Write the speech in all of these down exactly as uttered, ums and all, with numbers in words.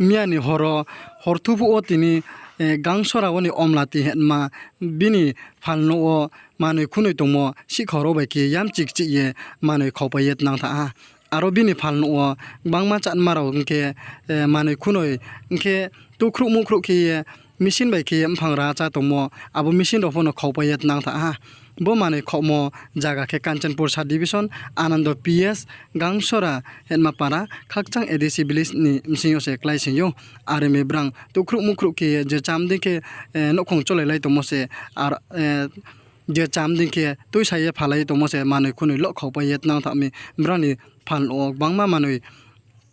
Miya ni horo, hor thuphuh wo tini, eh, Gangsora wo ni Omlati hema, bini phalnouh wo manoi khunoi tongmo sihkhao rao bai khe yamchi kchih ye manoi khaopai ye tnang tha ha. Aro bini phalnouh wo gbangma chatma rao hing khe, eh, manoi khunoi hing khe tukhruh mukhruh khe ye machine bai khe ye mphang ra chá tongmo, abo machine rao pho no khaopai ye tnang tha ha. Bo manoi khaohmo zaga khe Kanchanpur Sub Division, Anando P S, Gangsora hema para, Khakchang A D C village ni bsing yo se klái sing ou. Are mi brang tukhruh mukhruh khe ye je cham dei khe, eh, nouhkhong cholai lai tongmo se, ar, eh, je cham dei khe tuisa ye phalai tongmo se manoi khunoi lo khaopai ye tnang tha mi, brang ni phalnouh wo gbangma manoi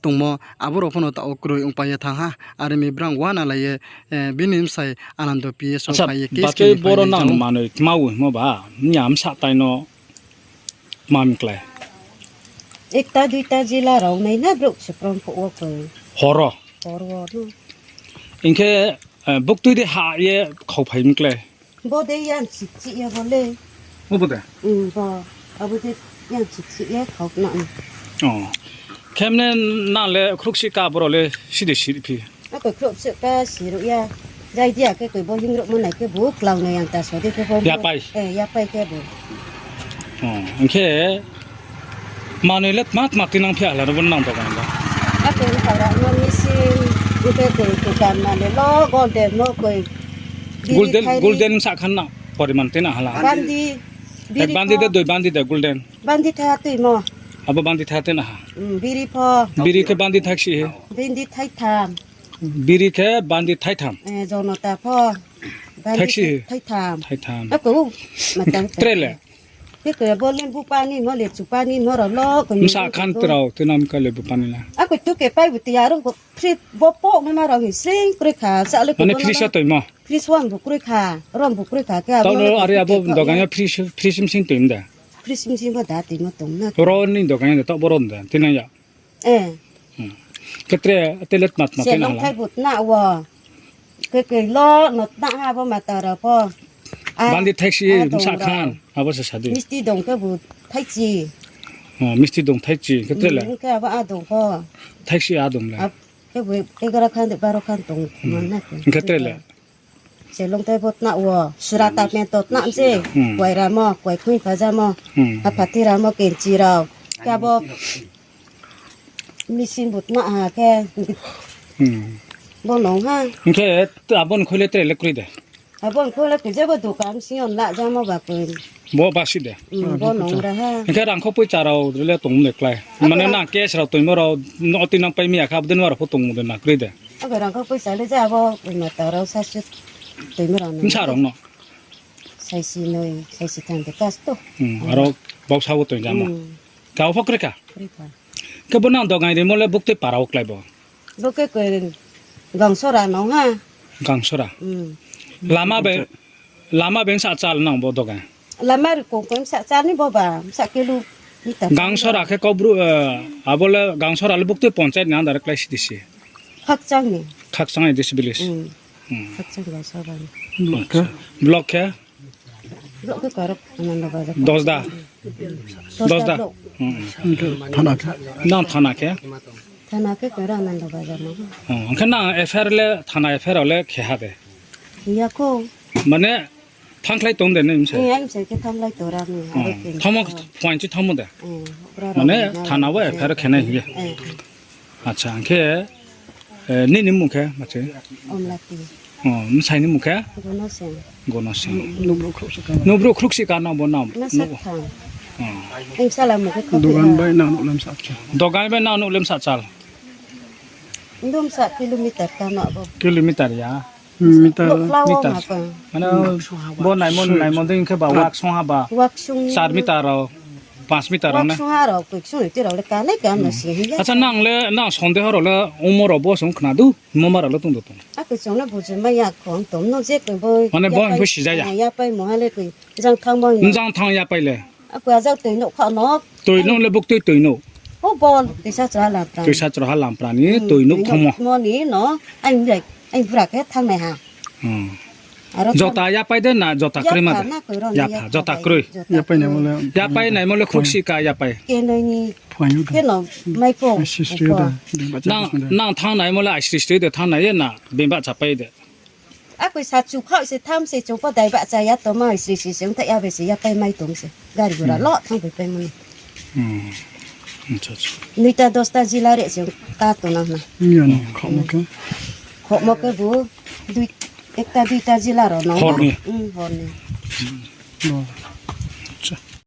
tongmo, abo rao pho no taoh wo kroi ongpai ye thanng ha. Are mi brang uana lai ye, eh, bini bsai Anando P S wo phai ye case khe boro nang manoi kma wo himo ba, miya bsa tai no kma mi klái. Ekta duita jila rao nai na brouh se prom phuh wo koi. Horo? Hor wo no. Hing khe, eh, buktui de ha ye khaophai mi klái. Bo de yang chih chih ye bo le. Obo de? Abo de yang chih chih ye khao na. Khe mne nang le khruhsih ka boro le side sirphi? Akoi khruhsih ka siruh ya. Jai dia khe koi bo hing ruhmo nai khe bo klau nai yang ta so de khe bo. Yapai? Yapai khe bo. Hing khe manoi le tma tma tinang phi hala ro bo nang dogan le? Akoi kau ra no machine, khe koi koi kam mane lo golden no koi. Golden, golden sa khan na poriman tina hala? Bandi, bandi de doi bandi de golden. Bandi thai ha tuimo. Abo bandi thai ha tuina ha. Biri pho. Biri khe bandi thaksi he. Bandi thaitham. Biri khe bandi thaitham. Jonota pho. Thaksi he. Thaitham. Thaitham. Ako, matang. Tre le? Khe khe bo lembu pani mo, lechu pani mo rao lo, khe bsa khan trao, tinam ka lembu pani la. Ako tu khe pai bu tiya ro, bo pok ma rao ni sing kroi kha, sa le. Mane fridge wo toimo? Fridge wo ang bu kroi kha, rom bu kroi kha, khe abo. Tao no are abo dogan yo fridge, fridge msing toimo da? Fridge msing bo da toimo tong na. Ro ni dogan yo tao bo rom da, tinang ya. Khe tre, te le tma tma se tena hala? Longthai bu tna wo. Khe khe lo no tna ha bo mata rao pho. Bandi thaiksi bsa khan, abo se sadi. Misti dong khe bu thaichi. Misti dong thaichi, khe tre le? Khe abo a dong pho. Thaiksi a dong le? Khe bu egaroh khan de baroh khan tong man na khe. Khe tre le? Se longthai bo tna wo, sura ta pen to tna se, kuai ramo, kuai khui phaja mo, aphathi ramo, kenchi rao. Khe abo machine bu tma ha khe. Bo nong ha. Hing khe abo ni khui le tre le kroi de? Abo ni khui le koi je bo dukan sing yo la jamo ba koi. Bo basi de? Bo nong ra ha. Hing khe rangkho poicha rao le tong de klái? Mane nang cash rao toimo rao, no tinang pai mi ya kha, abo de no rao pho tongmo de na kroi de? Abo rangkho poicha le ja abo, mata rao sa se toimo rao no. Bsa rao no? Saisi noi, saisi tham de kas to. Aro bausa wo toing jamo. Kau pho kroi kha? Kroi kha. Khe bo nang dogan rimo le buktui para wo klái bo? Bo khe koi Gangsora nong ha. Gangsora. Lama bai, lama bai bsa chal nang bo dogan? Lama ri kong koi bsa chal ni bo ba, bsa kilometer. Gangsora khe Kaubru, abo le Gangsora le buktui ponchayat ni under klái sidi se? Khakchang ni. Khakchang ni dis village. Khakchang Gangsora ni. Block khe? Block khe? Block khe karo, Anando Bazar. Dosda. Dosda. Dosda. Thana khe? Nang thana khe? Thana khe karo Anando Bazar no. Hing khe nang F I R le, thana F I R le khe ha de? Khe ya kho. Mane thanngkhlai tong de nai bsai? Ang bsai khe thanngkhlai tora ni. Thanngmo phuaing chi thanngmo de? Mane thana wo F I R khe nai hing ye. Acha, hing khe, nini mmung khe ma se? Omlati. Bsai ni mmung khe? Gono Sing. Gono Sing. Nung brouh khruhsih ka nang bo nang? Dogan bai nang nouh le bsa chal? Ndo bsa kilometer ka no bo. Kilometer ya? Meter. Mane bo naimo, naimo dei khe ba waksong ha ba? Waksong. Char meter rao, panch meter rao na? Waksong ha rao, koi ksung ti rao le kanai ka no si hing ya. Acha, nang le, nang sondeho rao le ongmo rao bo song khna du, himo ma rao le tong do tong? Akoi chung le buji mai ya khong tong no je koi bo. Mane bo hing pho sija ya? Yapai mo ha le koi jang thanng bo. Jang thanng yapai le? Akoi ajak toi nouh kha no. Toi nouh le buktui toi nouh? O bo toisa chraha lampra. Toisa chraha lampra ni toi nouh thanngmo ni no. Ang bura khe thanngnai ha. Jota yapai de na jota kroi ma de? Yapha, jota kroi. Yapai naimo le khorsi ka yapai. Kenoi ni. Khe no mai pho. Nang thanng naimo le aisri sri de thanng nai ye na bini bahcha pai de? Akoi sa chu khaoh se tham se chung pho dai bahcha ya tongmo aisri sri se ongthaih ya bai se yapai mai tong se. Gari gura lo thanng bai paimo no. Noita dosta jila re se ka tongnang na. Khohmo khe bu ekta duita jila rao no. Hor ni.